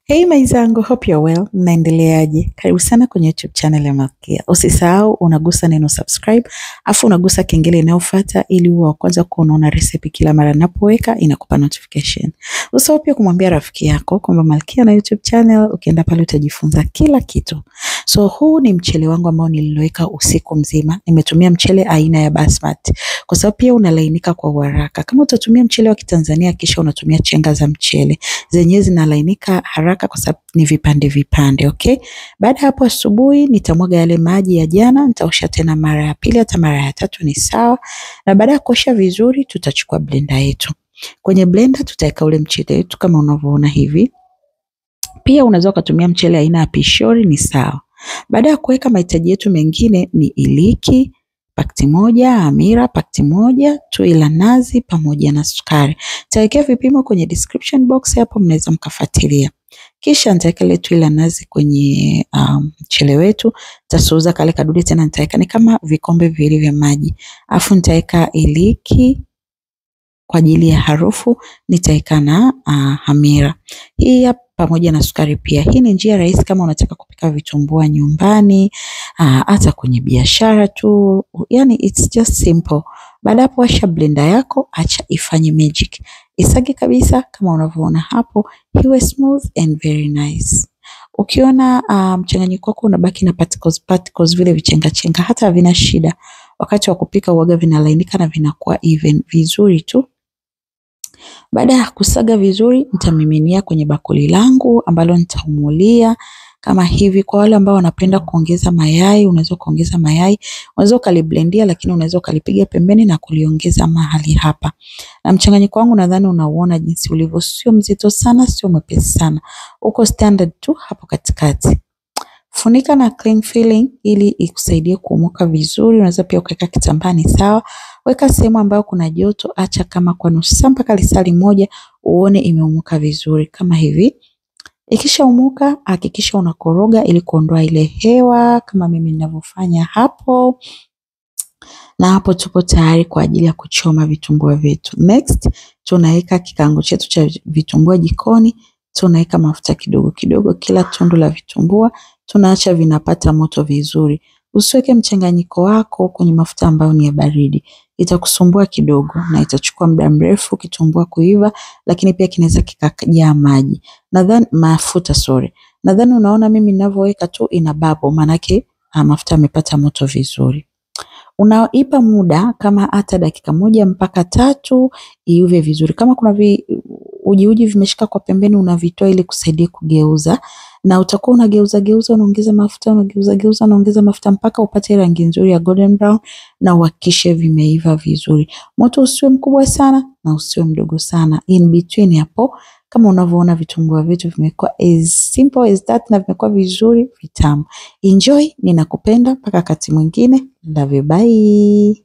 Hey maizangu, hope you're well. Mnaendeleaje? Karibu sana kwenye YouTube channel ya Malkia. Usisahau unagusa neno subscribe, afu unagusa kengele inayofuata ili uwe wa kwanza kuona recipe kila mara ninapoweka, inakupa notification. Usisahau pia kumwambia rafiki yako kwamba Malkia na YouTube channel, ukienda pale utajifunza kila kitu. So huu ni mchele wangu ambao nililoweka usiku mzima. Nimetumia mchele aina ya basmati kwa sababu pia unalainika kwa haraka. Kama utatumia mchele wa Kitanzania kisha unatumia chenga za mchele, zenyewe zinalainika haraka kwa sababu ni vipande vipande, okay? Baada hapo asubuhi nitamwaga yale maji ya jana, nitaosha tena mara ya pili hata mara ya tatu ni sawa. Na baada ya kuosha vizuri tutachukua blender yetu. Kwenye blender tutaweka ule mchele wetu kama unavyoona hivi. Pia unaweza kutumia mchele aina ya pishori ni sawa. Baada ya kuweka mahitaji yetu mengine ni iliki pakti moja, hamira pakti moja, tui la nazi pamoja na sukari. Nitawekea vipimo kwenye description box hapo, mnaweza mkafuatilia. Kisha nitaweka ile tui la nazi kwenye mchele wetu, nitasuuza kale kadude tena nitaweka ni kama vikombe viwili vya maji. Afu nitaweka iliki kwa ajili ya harufu, nitaweka na hamira. Hii hapa pamoja na sukari pia. Hii ni njia rahisi kama unataka kupika vitumbua nyumbani, hata kwenye biashara tu. Yani it's just simple. Baada hapo washa blender yako, acha ifanye magic. Isage kabisa kama unavyoona hapo, iwe smooth and very nice. Ukiona mchanganyiko wako unabaki na particles vile vichenga chenga, hata havina shida. Wakati wa kupika uwaga vinalainika na vinakuwa even vizuri tu. Baada ya kusaga vizuri, nitamiminia kwenye bakuli langu ambalo nitaumulia kama hivi. Kwa wale ambao wanapenda kuongeza mayai, unaweza kuongeza mayai, unaweza ukaliblendia, lakini unaweza ukalipiga pembeni na kuliongeza mahali hapa. Na mchanganyiko wangu nadhani unauona jinsi ulivyo, sio mzito sana, sio mwepesi sana, uko standard tu hapo katikati. Funika na cling filling ili ikusaidie kuumuka vizuri. Unaweza pia ukaweka kitambaa ni sawa. Weka sehemu ambayo kuna joto, acha kama kwa nusu saa mpaka lisali moja uone imeumuka vizuri kama hivi. Ikishaumuka hakikisha unakoroga ili kuondoa ile hewa kama mimi ninavyofanya hapo. Na hapo tupo tayari kwa ajili ya kuchoma vitumbua vyetu. Next tunaweka kikaango chetu cha vitumbua jikoni. Tunaweka mafuta kidogo kidogo kila tundu la vitumbua, tunaacha vinapata moto vizuri. Usiweke mchanganyiko wako kwenye mafuta ambayo ni ya baridi, itakusumbua kidogo na itachukua muda mrefu kitumbua kuiva, lakini pia kinaweza kikajaa maji. Nadhani mafuta, sorry. Nadhani unaona mimi ninavyoweka tu ina bubble, maanake mafuta yamepata moto vizuri. Unaipa muda kama hata dakika 1 mpaka 3 iive vizuri. Kama kuna uji vimeshika kwa pembeni unavitoa ili kusaidia kugeuza, na utakuwa unageuza geuza, unaongeza mafuta, unageuza geuza, unaongeza mafuta mpaka upate rangi nzuri ya golden brown na uhakikishe vimeiva vizuri. Moto usiwe mkubwa sana na usiwe mdogo sana, in between hapo. Kama unavyoona vitumbua vyetu vimekuwa as simple as that na vimekuwa vizuri vitamu. Enjoy, ninakupenda mpaka wakati mwingine. Love you, bye.